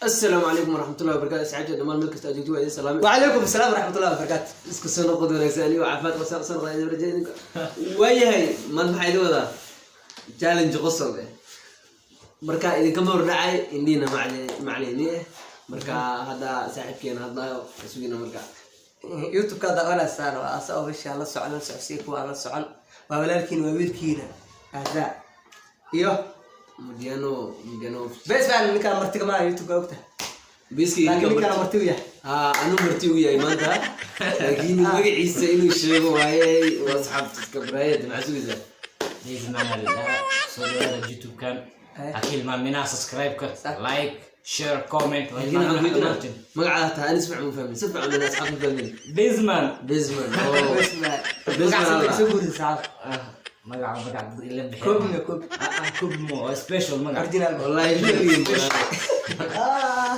Asalaamu calaykum waraxmatullahi wabarakatu. Asxaabta dhammaan meel kasta aad joogto, waa idin salaamay. وعليكم السلام ورحمة الله وبركاته. Isku soo noqod wanaagsan. Anigoo caafimaad qabsan soo noqda idin rajay idinka waayahay. Maanta maxaa idin wadaa? Challenge qosol eh. Marka idinkama hordhacay, indhiina macleyni eh. Marka hadda saaxiibkeena hadlayo sugina marka. YouTube-ka daawanaysan waa asa official. La socon, la socodsiiya kuwa aan la socon. Waa walaalkiina, waa wiilkiina aadaa iyo Mudiano, Mudiano. Bes baan ninkaan martiga maaha YouTube-ka, ogta. Biski. Laakiin ninkaan marti u yahay. Ha, anuu marti u yahay maanta, laakiin magaciisa inuu sheego waaye. Waa asxaabta iska baraayad. Maxaa sugaysaa? Daysman soo dhawaada YouTube-kan. Ha ka hilmaaminaa subscribe-ka, like, share, comment. Waa laakiin waxaan hilmaaminaa weydiinaa dhammaantiin. Magacaada tahay ani si fiican ma fahmin, si fiican mana asxaabta ma fahmin. Daysman. Bisman, oh. Bes baan. Bes baan. Magaca soo guurisa saxaab. Ah, magaca dad ila bixin. Koobi koobi. Ah, ah, koobi mo waa special magac. Original. Wallahi weligii Ah.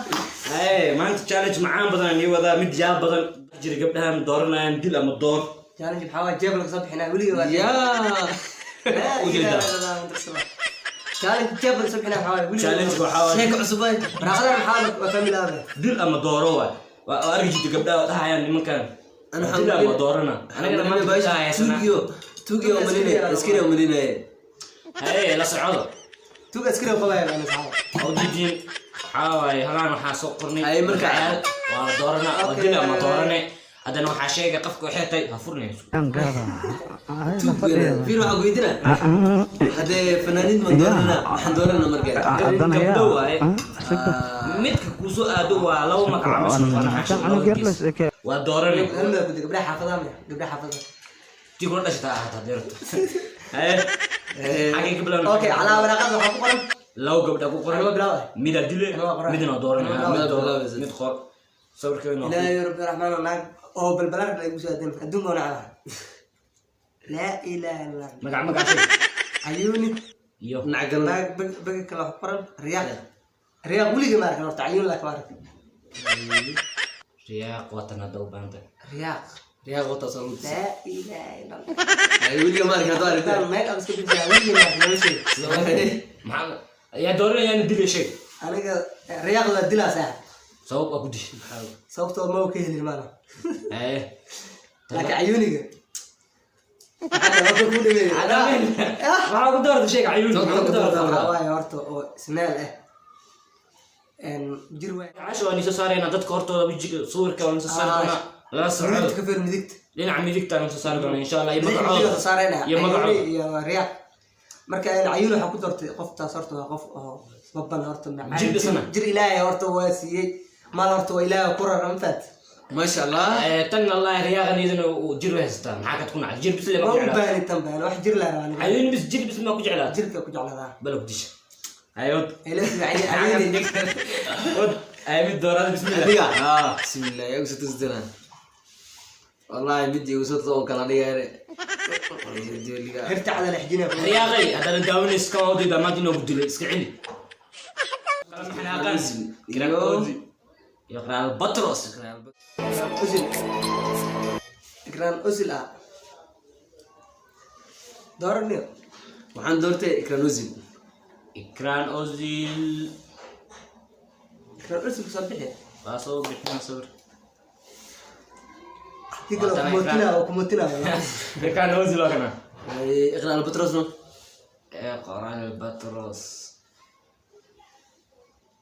Hey, maanta challenge macaan badan ii wadaa, mid yaab badan jira. Gabdhahan dooranayaan dil ama door. Challenge maxaa waa? Jeeb laga soo bixinaa weligii waa. Yaa. Ujeedaa. Challenge jeeb laga soo bixinaa maxaa waa weligii? Challenge waxaa waaye sheeko cusub ay. Waraaqadan maxaa waa? Family aade. Dil ama dooro waay. Waa arki jirta gabdhaha oo dhahayaan nimankan Ana waa dil ama doorana. Anagana maanta gabdhaha haysanaa. Tugiyo, tugiyo malinay, askari malinay. Hey, la socdo. Tuug askari oo qabaya baan saxaab. Ujeedin waxaa waaye halaan waxaa soo qornay Ay, marka- magacaal, waa la doorana, waa Okay. dil ama doorane. Haddana waxaa sheegay qofka waxay tahay ha furnayso. Tuug fiir, waxaan weydiinaa haddee fanaaniin ma dooranaa? Waxaan dooranaa marka gabdho waaye. Midka kuusoo aado waa laba magac ama isku qoran, xaasha labada gees. Waa doorane. Hal mid ku gabdhaha xaafadaha miya? Gabdhaha xaafadaha. Tii kula dhashataa ahaata haddii rabto. Haye, xagee ka bilaabna? Okay, calaa waraaqada waxaa ku qoran laba gabdha ku qoran. Laba bilaab ah. Midaa dile, Laba qoran. midna waa doorane. Laba Mid dooro, bilaabaysa. mid qor sawirkeena waa Ilaahay rabbi raxmaan naag oo balbalaar la igu soo aadin adduunka wana calaha laa ilaaha illa Allah. Magac sheeg. Cayuuni. Iyo dhinac galan. Bag bag bag kale wax ku qoran riyaaq, riyaaq weligii ma arkin horta, cayuun laa kama arkin. Riyaaq watan hadda u baahan tahay. Riyaaq. Riyaaq wataas oo lutis. Laa ilaaha illa Allah. Ay, weliga ma arkin hadduu aragtay. Intaan make up iska bixiyaa weligii ma arkin nolosheyda. Maxaa yaa dooranayaan? Dile sheeg. Aniga riyaaq waa dilaa saaxib. Sabab waa ku dishay? Sababtoo ma ka helin maana. Haye. Laakiin cayuuniga maxaa ku dhaweeyay? Maxaa ku doorta? Sheeg cayuun. Maxaa ku doorta? Waxaa waaye horta oo isnaal ah jir waay. Casho waan isoo saaraynaa dadka hortooda wejiga, sawirka waan isoo saari doonaa, lala socdo. Midigta ka feer, midigta. Dhinaca midigta aan soo saari doonaa insha Allah iyo midigta magacooda soo saarayna iyo magacooda. Cayuuni iyo riyaaq. Marka cayuun waxaa ku doortay qoftaas horta waa qof oo baban horta macaan. Jir dhisana. Jir ilaahay horta waa siiyey, maal horta waa ilaahay ku rara, ma fahanti? Maasha Allah. Tan wallahi riyaaqan iyadana uu jir way haysataa. Maxaa kad ku nacay? Jir bis le ma ma ku u jeclaa? baahni tan baan wax jir laa rabaa aniga. Cayuun bis, jir bis ma ku jeclaa? Jirka ku jecladaa. Bala ku disha ayod. Ay la cayuuni. Od ay mid dooraad, bismillah. Adiga? Ah. Bismillah, yaa igu soo tusdana wallahi mid igu soo tus oo kala dhigayne. Hirta cada la xijina. Riyaaqay haddana daawanaysa kan odayda maanta inoo ku dilay, iska celi. Iyo qiraal Batros. Usil, ikraan usil ah dooraniyo. Waxaan doortay Ikraan Ozil. Ikraan Ozil. Ikraan usil kusoo bixi. Waa soo bixinaa sawir. Hadii kale waa kumotinaa, waa kumotinaa. Ikraan Ozil waa kana. Ikraan Albatros no. Ikraan Batros.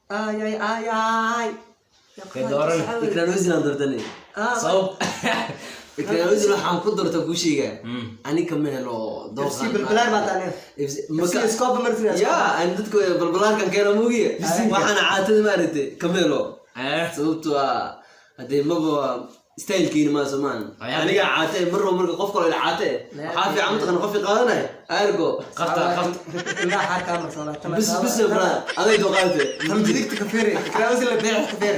Ay ay ay ay. Kay dooran. Ikraan Ozil aan doortanay. Sabab? Ikraan Ozil waxaan ku doorta kuu sheegaa ani kama helo. FC balbalaar baa taane. FC scope martina. Ya, ani dadka balbalaarkan keena moogiye, waxaana caatada maaragtay kama helo. Sababto ah haddee maba style-kiina maa somaan. Aniga caate marro marka qof kaloo ila caate waxaa fiican mataqana qofki qaadanaya argo. Qabta, qabta. Indhaha xaar kaa marsan. Bis bis bra aday doo qaadate. Tan midigta ka feere, ikraan usil la beex ka feere.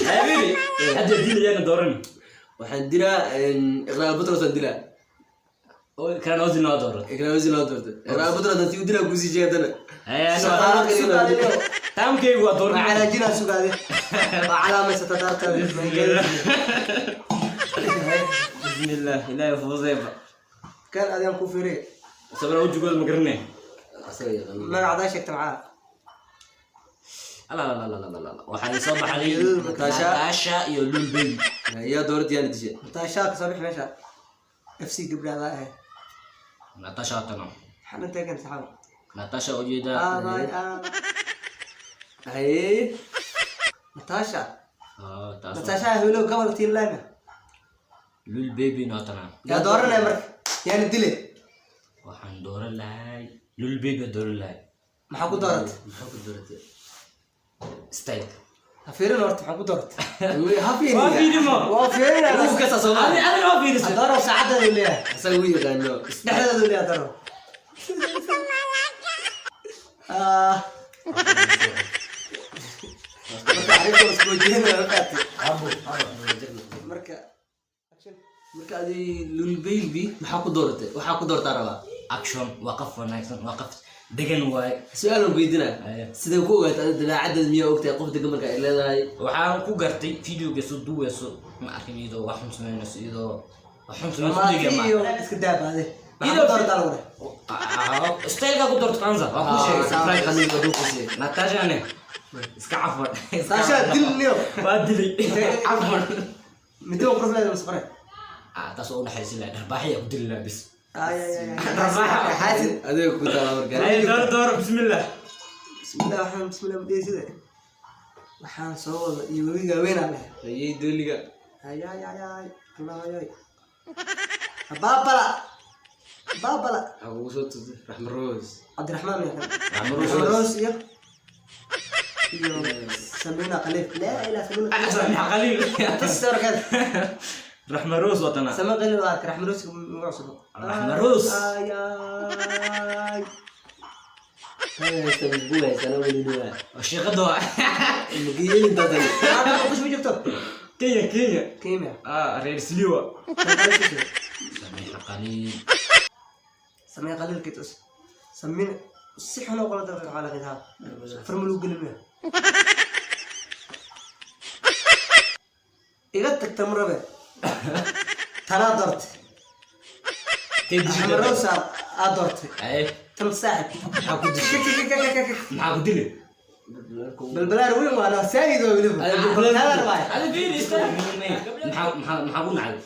Habibi, hadda dilayana dooran. Waxaan dilaa Iqraal Butros aan dilaa. Ikraan Ozil noo dooran. Iqraal Ozil loo doortay. Iqraal Butros aan sii dilaa kuusii jeedana. Taamkaygu waa dooran. Waa calaajinaa sugaade, waa calaamaysataa daartaada. Bismillah, ilaahay fududeeba. Kan adaan ku fiiriye. Sabra wejigooda ma garanay. Asaga yaqaan. Magacdaa sheegta maxaa? Ala la la la la la, waxaa ii soo baxday Natasha. Natasha iyo Lul Baby. Yaa dooratay, yaana dishay? Natasha ka soo bixi meesha. FC gabdhaada ah. Natasha tano. Maxaan intee kan saxaab? Natasha ujeedaa. Aabay aab. Haye. Natasha. Ah, taas. Natasha helo gobol tiilaana. Lul Baby nootana. Yaa dooranaya marka? Yaana dile? Waxaan dooran lahay Lul Baby dooran lahay. Maxaa ku dooratay? Maxaa ku dooratay? Style. Ha fiirin horta, maxaa ku dooratay? Ha fiiriya. Waa fiirimo. Waa fiirinaya. Wuu kasta Soomaali. Adiga waa fiirisay. Dooro saacadeedu leeyahay. Asaga wuu yaqaano. Dhexdeedu leeyahay dooro. Ah. Marka arrinta isku wajahina waa qaatay. Marka Marka adi Lul Baby maxaa ku dooratay? Waxaa ku doortaa rabaa. Action waa qof wanaagsan, waa qof degan waaye. Su-aal aan weydiinaa. Aye. Sidee ku ogaatay adi dabeecaddeed? Miyaa ogtahay qof degan marka ay leedahay? Waxaan ku gartay videoga soo duweyso, ma arkin iyadoo wax xun samaynayso, iyadoo wax xun samaynayso degan ma iyo iska daabaade. Maxaa ku doorataa lagu dhahay? Styleka ku doorto kanza waa ku sheegay. Surprise xanuun aduu qosay. Natasha ne iska cafwan. Natasha dil niyo. Waa dilay, cafwan. Midoo qurux leedahay mas qore. Ah, taas oo u naxariisin lahaa, dharbaaxaya ku dili lahaa bis. Ay ay ay. Xaasid. Adiga ku taala marka. Ay, door door, bismillah. Bismillah, waxaan bismillah madheysida. Waxaan soo wada iyo webiga weyn aan lehay. Hayey dooliga. Ay ay ay ay. Allah ay ay. Baabala. Baabala. Waxaa kugu soo tusay Raxma Rose. Cabdiraxmaan miyaa kan? Raxma Rose. Raxma Rose iyo Samina Khaliif. Laa ilaa Samina Khaliif. Samixa Qaliil. Tus sawirkeeda. Raxma Rose watana. Samina Khaliif waa arka, Raxma Rose magac cusub. Raxma Rose. Ay ay. Haysta mashguul haysana welina waa. Sheekada waa Mageeyeen intaas. Hadda ma kush ma joogto? Kenya, Kenya. Kenya. Ah, reer Sliwa. Samixa Qaliil. Samina Khaliif kii tus. Samina si xun oo qola dalka calaaqaysaa. Farma lagu gelin. Iga tagta ma rabe. Tanaa doortay. Raxma Rose aa doortay. Ay. Tan saaxib. Maxaa ku dilay? Maxaa ku dilay? Balbalaar weyn waa naa saayid waa weliba. Ay, balbalaar. Balbalaar waay. Adi fiiri style. Maxaa ku nacay?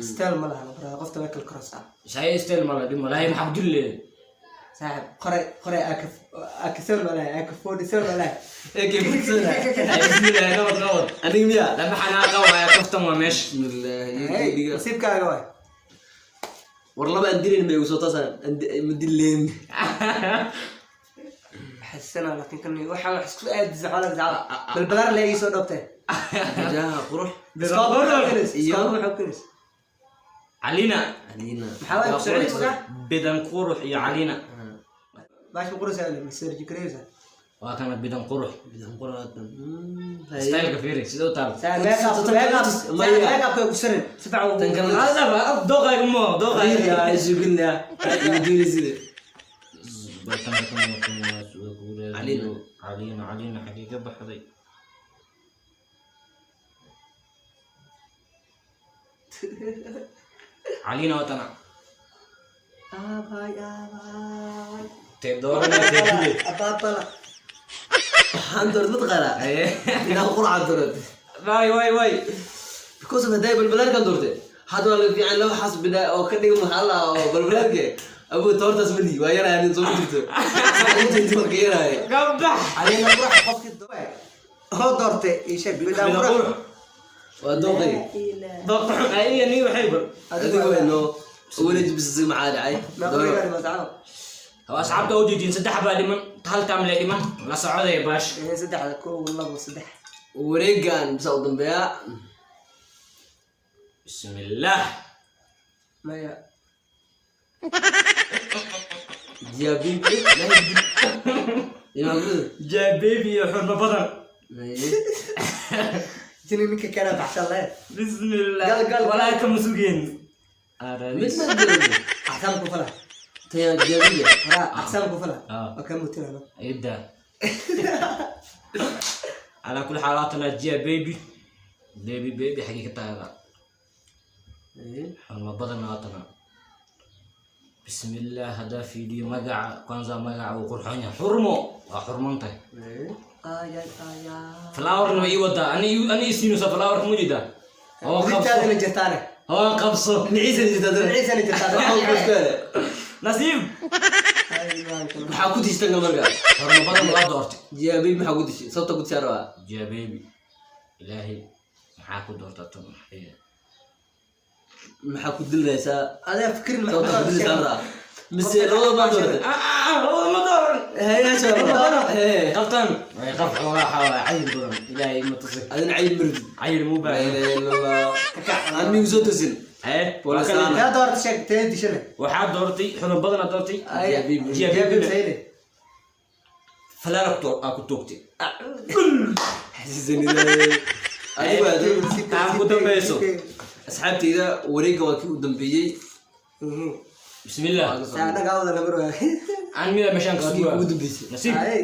Style ma laha bro, qofta way kala koraysaa. Shay style ma la dhimo lahay, maxaa ku dili? Saaxib, qoray qoray aka aka seven ma laha, aka 47 ma laha. AK 47. Ay, bismillah, nabad nabad. Aniga miyaa? Lama xanaaqa waaya, kaftan waa meesha. Bismillah. Hey, dooliga. nasiibkaaga waay. War laba aan dilayn ma igu soo taasaan ma dileen. Xasana laakiin kan waxaa wax isku aadisa xoolaha zacada. Balbalaar lee ii soo dhoobtay. Jaha qurux. Iskoobo maxaa keenaysa? Iskoobo maxaa keenaysa? Calina. Alina. Maxaa waay ku socday magaca? Bidan qurux iyo Calina. Baash ma qoraysaa ile maserji karaysaa? Waa kana bidan qurux. Bidan qurux. Styleka fiiri sida u taal. Saa make-up make-up make-up ku sarin si fiican ugu. Tan kale. Hada dooqayga mo dooqayga. Ya isugilna. Dooli sida. Calina, Calina, Calina xagee ka baxday? Calina watana. Aabay aabay. Tee dooranaya, tee dile? Abaabala. Waxaan doorat mataqaanaa? Bidan qurux aan dooratay. Waay waay waay. Because of haday balbalaarkan doortay. Hadda waa laga fiican laba xaas bidaa oo ka dhigan maxaa la oo balbalaarke. Abu toortaas mali waa yaraya nin soo ma jirto. Inta marka yaraya. Gabax. Calina qurux qofkii doortay. Oo doortay ii sheeg bidaan Bidan qurux. qurux. Waa dooqay. Dooq xun ay iyo nin waxay bal. Adiga weyno. Weli jibis maxaa dhacay? Ma qoriga ma tacaw. Waa asxaabta u jeedin, saddex baa dhiman, hal taam lee dhiman, la socodaya baash. Ee saddexda, kow, labo, saddex. Wareegan bisa u dambeeya. Bismillah. Maya. Diabibi. Inaa gudu. Jaa baby iyo xurmo badan. Jini ninka kana baxsan leh. Bismillah. Gal, gal. Walaa kama sugeen. Mid ma dirin. Axsaan ku fala. Taya diabibi. Hora axsaan ku fala. Ah. Waa ka mutinano. Idda. على كل حالاتنا جيا بيبي بيبي بيبي حقيقة هذا حرمة بدن هاتنا. بسم الله، هذا فيديو مقع كwanza مقع وقرحونيا حرمو وحرمانته. Ay ay ay ay. Flowerna way ii wadaa ani ani isiinusa flower mujida oo qabso. Dhigtaadana jirtaane. Oo qabso. Dhinaciisa jirtaa. Dhinaciisana jirtaa. Waxaa ku iskaale. Nasiib. Ay, maanka. Maxaa ku dishay tanka marka? Horma badan waa doortay. Jaabi maxaa ku dishay? Sababta ku dishay rabaa. Jia baby, ilaahay maxaa ku doortaa tan maxay? Maxaa ku dilaysaa? Adaa fikrin. Sababta ku dilaysaa rabaa. Mise labada baa doortay? Labada ma dooran. Hee, shaa. Hee. Qabtan way qab xoogaa waxaa waaye cayil badan ilaahay ma tusay. Adina cayil marid. Cayil muu La baahan. ilaha illa Allah. Aan migu soo tosin. Ee. Boolisaana. Yaa doorta sheeg tee dishane. Waxaa doortay xubin badanaa doortay. Ay. Jia baby. Jia Jia baby. baby sayne. Falaar aa ku toogtay. Xasiisanida. Adigu aad Taan ku dambayso. Asxaabtayda, wareegga waa kii u dambeeyey. Bismillah. Saanaga wada lamar waay. Aan mida meeshaan ka Waa kii sugaa. ugu dambeysay. Nasiib. Ay ay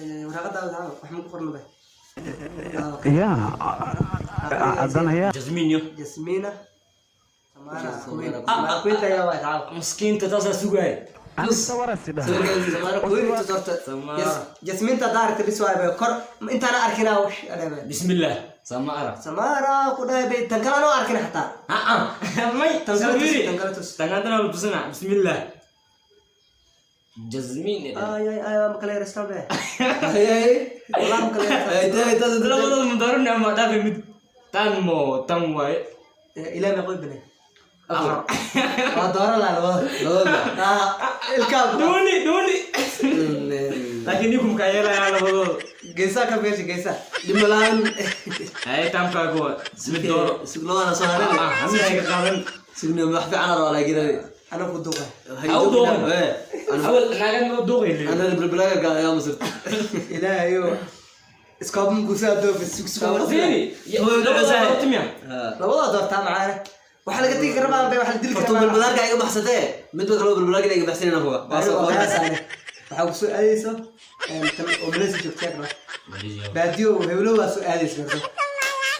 ay, waraqada wada wax ma ku qorna bay. Jasmine yo. Jasmina Samara Queen. Samara. Queen tayaa waa taal. Maskiinta taasaa sugaay. Samara Queen inta doorta. Samara. Jasminta daarta bis waay bay kor intaana arkinaa wax adaba. Bismillah sama ara. Samara ku dhahay bay tan kalena oo arkin xataa. Aa may. Tan kale tus, Sawiri. tan kale tus. Tan kalena la tusina. Bismillah, Jasmine. Ay ay ay, ma kala yarastaan bay. Ay ay. Wallah ma kala yarastaan. Ay tay tay. Labadooda ma dooran ama dhaafi mid tan mo tan waaye. Ilaa ma qoy banay. Afar. Waa dooran laa labada. Labada. Ah, ilkaa. Dhuuni dhuuni, laakiin nikum kaa yeelayaa labadooda. Geesaa ka meesha geesaa. Dhimalaan. Ay taamkaagu waa mid dooro. Sug labadana soo haray. Hamid ay ka qaadan. Sugna wax fiican rabaa laakiin adi. Ana ku duuqay. Ha u dooqin. Eh, awal naagan ma dooqay. ana balbalaaga ayaa masirta. Ilaahayo. Iskoobun kusaa doofis. Fiiri. Labadooda doortimiya. Labada doortaa macaana. Waxa laga tegi karaa bay waxa la dili Horta karaa. balbalaaga iga baxsatee. Mid ba kaloo balbalaaga iga baxsanayna foga. Waa soo qoray. Waxaa ku soo aadayso tan oo Malaysia joogtay kana. Baadiyo heblo waa soo aadayso karto.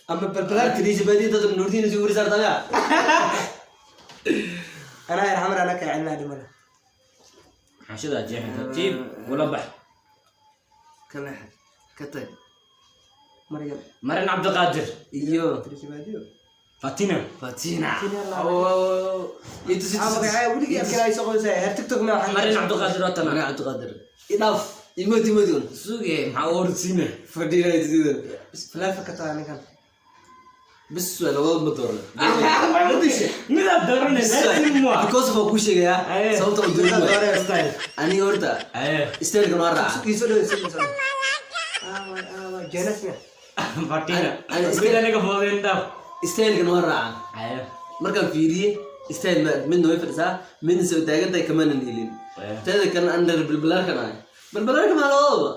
Ama balbalaar. Tiriisi baadi dad nuurtiin si wuri sartaa. Ana yar xamar ana ka cilnaa dhimana. Xaashidaa jeexin tartiib wala bax. Kala ka tag. Maryam. Marin Cabdiqaadir. Iyo Tiriisi baadiyo. Fatina. Fatina. Fatina. Oo. Intu si Ama magaca weligii arkay ay soo qoysay her TikTok ma waxaan. Marin Cabdiqaadir waa Marin tana. Cabdiqaadir. Idhaaf. Imoti imoti. Suge maxaa u ordsiina? Fadhiina sidan. Falaafa ka taa ninkan. Bis waa labada ma dooran. Midaad dooranaysa. Because of ku sheegaya Aye. sababta uu Midaad dooran. dooranaysa style. Aniga horta Aye. style-kan waa raaca. Iisoo dhow isoo dhow. Ah waay ah waay jealous miya. Fatina. Ana- Mid aniga foodeen dhaaf. Style-kan waa raaca. Aye. Markaan fiiriyey style ma midna way fadhisaa midna soo taagan tahay kamaanan helin. Aye. Teeda kalena an reer balbalaarkan ahay. Balbalaarka maa labadaba.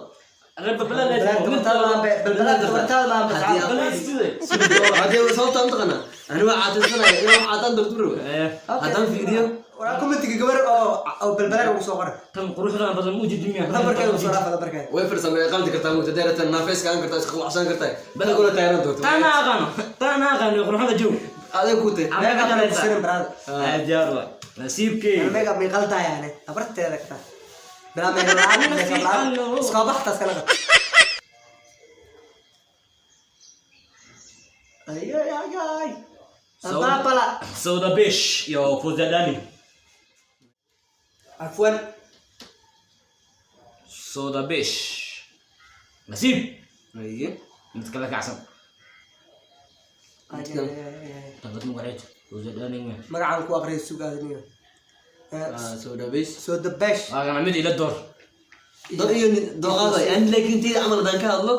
Reer Balbalaar balbalaar. tabartaada maan bay balbalaar tabartaada maan bay. Haddii Balbalaar sidee? Haddii sababta aan taqaanaa ani waa caataysanaya inaan wax caataan doorto marwa. Aye. Haddaan fiiriyo Waraa commentiga gabar oo oo balbalaar ugu soo qoray. Tan quruxdan badan mu jidimiya. Lambarkeeda ugu soo raafa lambarkeeda. way fadhisaa way qaldi kartaa mugta deeratan naafeeska aan kartaa isku qacsan kartaa balaguna taagan doorto. Tan aqano. Tan aqano quruxda joog. Adeeg ku tahay. Meeqa kale ku sirin brother. Aye diyaar waa. Nasiibkii. Meeqa mi qaldayaane abarteeda ka taa. Bilaa meeqa la'aan meeqa la'aan iskoo baxtaas kala qad. Ay ay ay ay. Baabala. Sauda Bish iyo Fawzia Dali. Afwan. Sauda Bish. Nasiib. Aye. Mid kale kacsan. Ay, ay, ay, ay. Tangat magaceed. Fawzia Dali ma. Magacaan ku aqriyo sugaadniyo. Ah, soo dhaweys. Soo dabesh. Waa kana mid ila door. Do iyo dooqaada ani laakiin tayda camal haddaan ka hadlo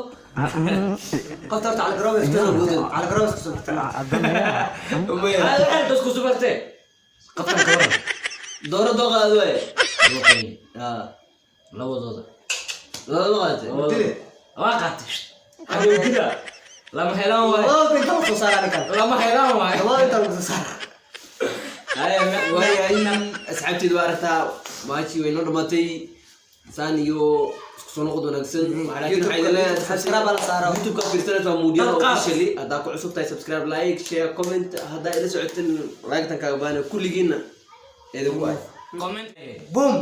Qofta horta cala garoob isku soo cala garoob isku soo maya. Hada waxay dadku subartee. Qoftan ka waran. Dooro dooqaada waaye. Dooqay. Ah, Labadooda. labada qaatay. Dile. Waa qaatay. Hadhow dila. Lama helaan waaye. Labada inta lagu soo saaraa ninkan. Lama helaan waaye. Labada inta lagu soo saaraa. Waayahay asxaabteedu waa aragtaa maaji way noo dhamaatay saan iyo isku soo noqod wanaagsan. Laakiin waxay idin leeyahay Subscribe ala saaro. YouTube-ka fiirsanaysa waa Muudiyada Dalqaas. officially. Haddaa ku cusub tahay subscribe, like, share, comment. Haddaa ila socotin like-tan kaaga baahana kulligiinna idinku ah. Comment. Boom.